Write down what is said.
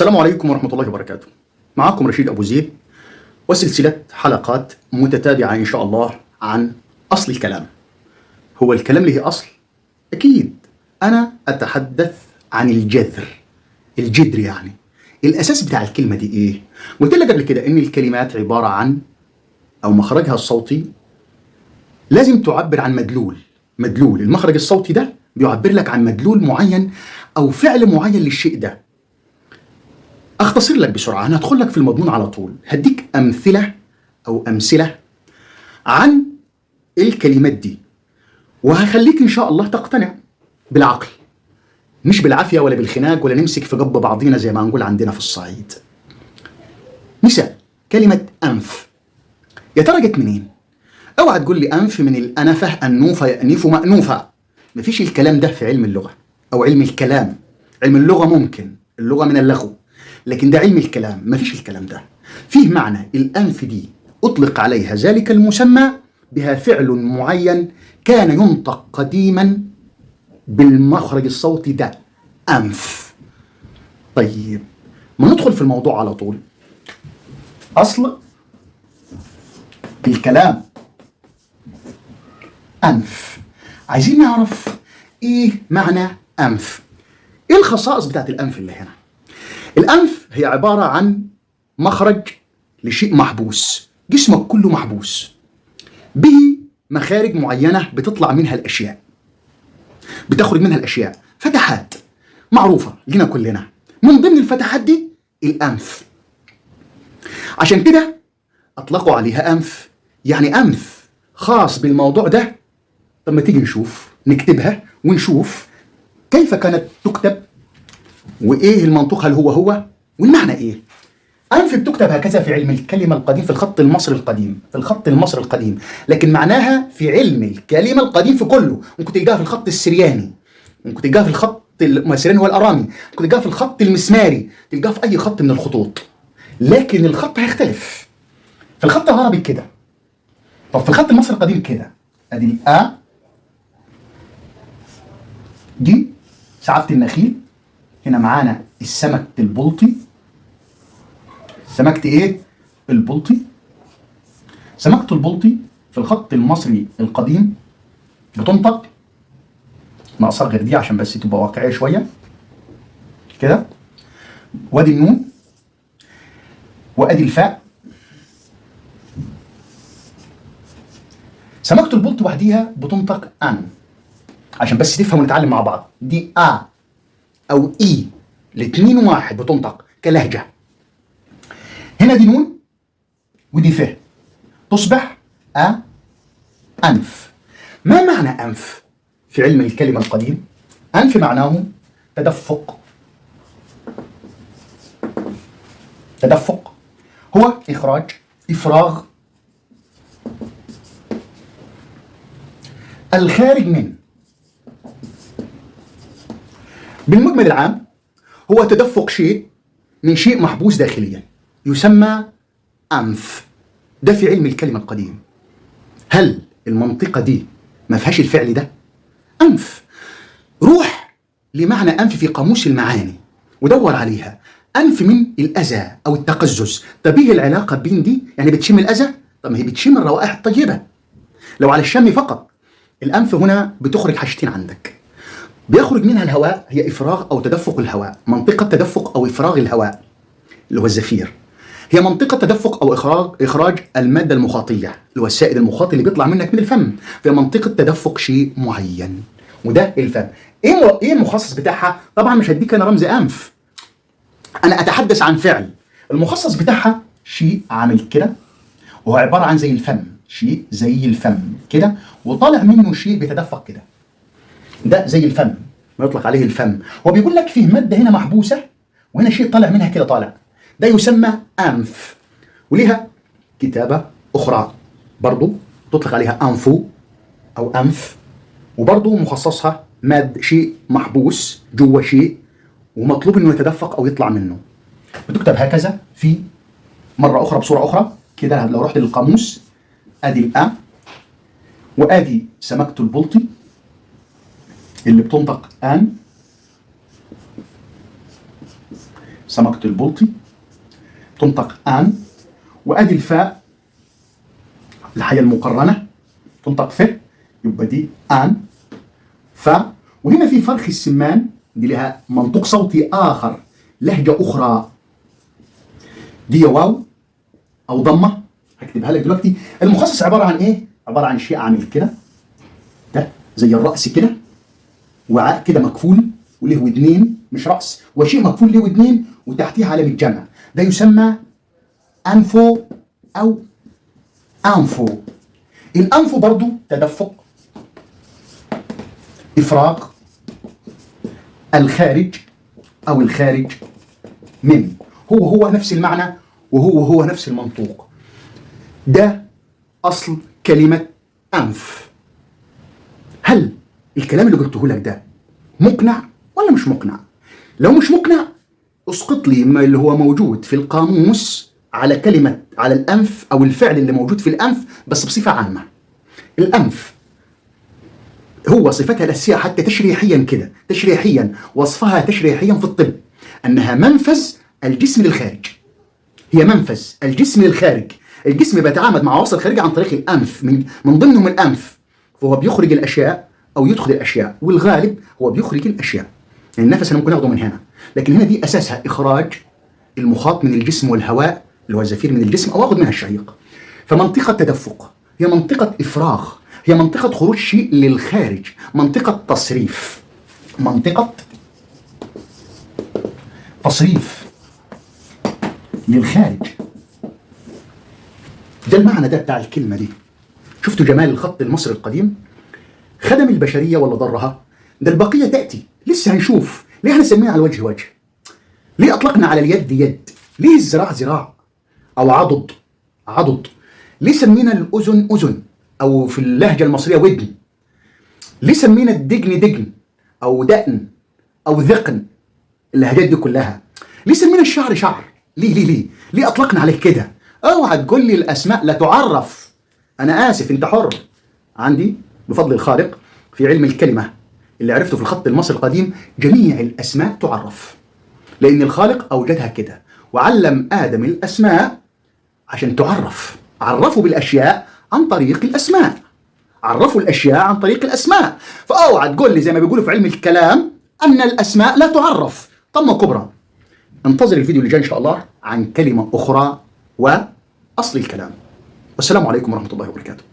السلام عليكم ورحمة الله وبركاته. معكم رشيد أبو زيد وسلسلة حلقات متتابعة إن شاء الله عن أصل الكلام. هو الكلام له أصل؟ أكيد. أنا أتحدث عن الجذر، الجذر يعني الأساس بتاع الكلمة دي إيه؟ قلت لك قبل كده إن الكلمات عبارة عن أو مخرجها الصوتي لازم تعبر عن مدلول. مدلول المخرج الصوتي ده بيعبر لك عن مدلول معين أو فعل معين للشيء ده. اختصر لك بسرعة، أنا هدخل لك في المضمون على طول، هديك أمثلة أو أمثلة عن الكلمات دي وهخليك إن شاء الله تقتنع بالعقل، مش بالعافية ولا بالخناق ولا نمسك في جب بعضينا زي ما نقول عندنا في الصعيد. مثال كلمة أنف، يا ترى جت منين؟ اوعى تقول لي أنف من الأنفة، النوفة، يأنف، مأنوفة. مفيش الكلام ده في علم اللغة أو علم الكلام. علم اللغة ممكن، اللغة من اللغو، لكن ده علم الكلام مفيش الكلام ده. فيه معنى الأنف دي أطلق عليها ذلك المسمى بها فعل معين كان ينطق قديما بالمخرج الصوتي ده، أنف. طيب ما ندخل في الموضوع على طول. أصل الكلام أنف. عايزين نعرف إيه معنى أنف، إيه الخصائص بتاعت الأنف اللي هنا. الأنف هي عبارة عن مخرج لشيء محبوس، جسمك كله محبوس به مخارج معينة بتطلع منها الأشياء، بتخرج منها الأشياء، فتحات معروفة لنا كلنا. من ضمن الفتحات دي الأنف، عشان كده أطلقوا عليها أنف، يعني أنف خاص بالموضوع ده. طب ما تيجي نشوف، نكتبها ونشوف كيف كانت تكتب وإيه المنطوق، هل هو هو والمعنى إيه. أنف بتكتب هكذا في علم الكلمة القديم، في الخط المصري القديم، في الخط المصري القديم، لكن معناها في علم الكلمة القديم في كله. ممكن تلقاها في الخط السرياني، ممكن تلقاها في الخط السرياني هو الأرامي، ممكن تلقاها في الخط المسماري، تلقاها في أي خط من الخطوط، لكن الخط هيختلف. في الخط العربي كده، طب في الخط المصري القديم كده، أدي الأ دي سعفة النخيل، هنا معانا السمك البلطي، سمكة ايه؟ البلطي. سمكة البلطي في الخط المصري القديم بتنطق، ناقصها غير دي عشان بس تبقى واقعية شوية كده، وادي النون وادي الفاء. سمكة البلطي وحديها بتنطق ان، عشان بس تفهم ونتعلم مع بعض. دي ا او اي، الاتنين واحد، بتنطق كلهجة. هنا دي نون ودي ف، تصبح أ أنف. ما معنى أنف في علم الكلمة القديم؟ أنف معناه تدفق. تدفق هو إخراج، إفراغ الخارج من. بالمجمل العام هو تدفق شيء من شيء محبوس داخليا، يسمى أنف. ده في علم الكلمة القديم. هل المنطقة دي ما فيهاش الفعل ده؟ أنف. روح لمعنى أنف في قاموس المعاني ودور عليها. أنف من الأذى أو التقزز. طب إيه العلاقة بين دي؟ يعني بتشم الأذى؟ طب ما هي بتشم الروائح الطيبة. لو على الشم فقط، الأنف هنا بتخرج حاجتين عندك، بيخرج منها الهواء، هي إفراغ أو تدفق الهواء، منطقة تدفق أو إفراغ الهواء اللي هو الزفير، هي منطقة تدفق أو إخراج المادة المخاطية اللي هو السائل المخاطي اللي بيطلع منك من الفم، في منطقة تدفق شيء معين، وده الفم. إيه المخصص بتاعها؟ طبعا مش هديك أنا رمز أنف، أنا أتحدث عن فعل. المخصص بتاعها شيء عامل كده، وهو عبارة عن زي الفم، شيء زي الفم كده، وطالع منه شيء بيتدفق كده، ده زي الفم، ما يطلق عليه الفم. هو بيقول لك فيه مادة هنا محبوسة وهنا شيء طالع منها كده طالع، ده يسمى أنف. وليها كتابة أخرى برضو تطلق عليها أنفو أو أنف، وبرضو مخصصها ماد شيء محبوس جوه شيء ومطلوب إنه يتدفق أو يطلع منه. بتكتب هكذا في مرة أخرى بصورة أخرى كده. لو رحت للقاموس أدي الأ وأدي سمكة البلطي اللي بتنطق أن، سمكة البلطي تنطق آن، وأدي الفاء الحية المقرنة تنطق ف، يبقى دي آن فا. وهنا في فرخ السمان، دي لها منطوق صوتي آخر، لهجة أخرى، دي واو أو ضمة هكتبها لك دلوقتي. المخصص عبارة عن إيه؟ عبارة عن شيء عامل كده، ده زي الرأس كده، وعاء كده مكفول وله ودنين، مش رأس، وشيء مكفول له ودنين وتحتيه علامة جمع، ده يسمى أنفو أو أنفو. الأنفو برضو تدفق، إفراغ، الخارج أو الخارج من، هو هو نفس المعنى وهو هو نفس المنطوق. ده أصل كلمة أنف. هل الكلام اللي قلته لك ده مقنع ولا مش مقنع؟ لو مش مقنع اسقط لي ما اللي هو موجود في القاموس على كلمة، على الأنف أو الفعل اللي موجود في الأنف بس بصفة عامة. الأنف هو صفتها الأساسية حتى تشريحيا كده، تشريحيا وصفها تشريحيا في الطب أنها منفذ الجسم للخارج. هي منفذ الجسم للخارج. الجسم بيتعامل مع عناصر الخارجية عن طريق الأنف، من ضمنهم الأنف، فهو بيخرج الأشياء أو يدخل الأشياء، والغالب هو بيخرج الأشياء. يعني النفس أنا ممكن أخده من هنا، لكن هنا دي أساسها إخراج المخاط من الجسم والهواء اللي هو الزفير من الجسم، أو أخذ منها الشهيق. فمنطقة تدفق هي منطقة إفراغ، هي منطقة خروج شيء للخارج، منطقة تصريف، منطقة تصريف للخارج. ده المعنى ده بتاع الكلمة دي. شفتوا جمال الخط المصري القديم؟ خدم البشرية ولا ضرها؟ ده البقية تأتي، لسه هنشوف ليه احنا سمينا على الوجه وجه، ليه أطلقنا على اليد يد، ليه الذراع ذراع أو عضد عضد، ليه سمينا الأذن أذن أو في اللهجة المصرية ودن، ليه سمينا الدجن دجن أو دقن أو ذقن، اللهجات دي كلها، ليه سمينا الشعر شعر، ليه ليه ليه ليه أطلقنا عليه كده؟ اوعى تقول لي الأسماء لا تعرف، أنا آسف أنت حر. عندي بفضل الخالق في علم الكلمة اللي عرفته في الخط المصري القديم جميع الأسماء تعرف، لأن الخالق أوجدها كده وعلم آدم الأسماء عشان تعرف. عرفوا بالأشياء عن طريق الأسماء، عرفوا الأشياء عن طريق الأسماء. فأوعى تقول لي زي ما بيقولوا في علم الكلام أن الأسماء لا تعرف. طمة كبرى. انتظر الفيديو اللي جاي إن شاء الله عن كلمة أخرى وأصل الكلام. والسلام عليكم ورحمة الله وبركاته.